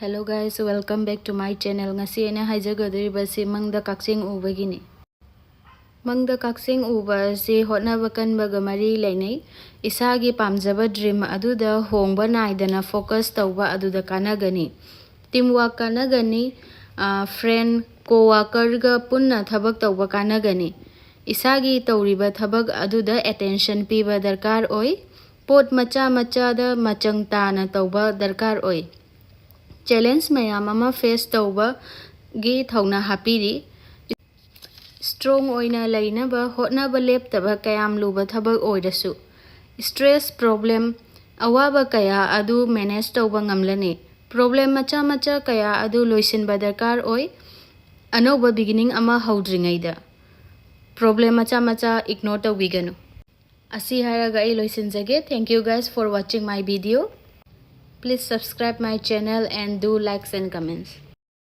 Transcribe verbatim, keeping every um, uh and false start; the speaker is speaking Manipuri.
Hello guys, welcome back to my channel. ꯉꯁꯤ ꯑꯩꯅ ꯍꯥꯏꯖꯒꯗꯧꯔꯤꯕꯁꯤ ꯃꯪꯗ ꯀꯛꯆꯦꯡ ꯎꯕꯒꯤꯅꯤ꯫ ꯃꯪꯗ ꯀꯛꯆꯦꯡ ꯎꯕ ꯑꯁꯤ ꯍꯣꯠꯅꯕ ꯀꯟꯕꯒ ꯃꯔꯤ ꯂꯩꯅꯩ꯫ ꯏꯁꯥꯒꯤ ꯄꯥꯝꯖꯕ dream ꯑꯗꯨꯗ ꯍꯣꯡꯕ ꯅꯥꯏꯗꯅ focus ꯇꯧꯕ ꯑꯗꯨꯗ ꯀꯥꯟꯅꯒꯅꯤ꯫ Team work ꯀꯥꯟꯅꯒꯅꯤ꯫ Friend, co-workerꯒ ꯄꯨꯟꯅ ꯊꯕꯛ ꯇꯧꯕ ꯀꯥꯟꯅꯒꯅꯤ꯫ ꯏꯁꯥꯒꯤ ꯇꯧꯔꯤꯕ ꯊꯕꯛ ꯑꯗꯨꯗ attention ꯄꯤꯕ ꯗꯔꯀꯥꯔ ꯑꯣꯏ꯫ ꯄꯣꯠ ꯃꯆꯥ ꯃꯆꯥꯗ ꯃꯆꯪ ꯇꯥꯅ ꯇꯧꯕ ꯗꯔꯀꯥꯔ ꯑꯣꯏ꯫ Challenge ꯃꯌꯥꯝ ꯑꯃ face ꯇꯧꯕꯒꯤ ꯊꯧꯅꯥ ꯍꯥꯞꯄꯤꯔꯤ꯫ Strong ꯑꯣꯏꯅ ꯂꯩꯅꯕ ꯍꯣꯠꯅꯕ ꯂꯦꯞꯇꯕ ꯀꯌꯥꯝ ꯂꯨꯕ ꯊꯕꯛ ꯑꯣꯏꯔꯁꯨ꯫ Stress, problem, ꯑꯋꯥꯕ ꯀꯌꯥ ꯑꯗꯨ manage ꯇꯧꯕ ꯉꯝꯂꯅꯤ꯫ Problem ꯃꯆꯥ ꯃꯆꯥ ꯀꯌꯥ ꯑꯗꯨ ꯂꯣꯏꯁꯤꯟꯕ ꯗꯔꯀꯥꯔ ꯑꯣꯏ꯫ ꯑꯅꯧꯕ beginning ꯑꯃ ꯍꯧꯗ꯭ꯔꯤꯉꯩꯗ problem ꯃꯆꯥ ꯃꯆꯥ ignore ꯇꯧꯕꯤꯒꯅꯨ꯫ ꯑꯁꯤ ꯍꯥꯏꯔꯒ ꯑꯩ ꯂꯣꯏꯁꯤꯟꯖꯒꯦ꯫ Thank you guys for watching my video. Please subscribe my channel and do likes and comments.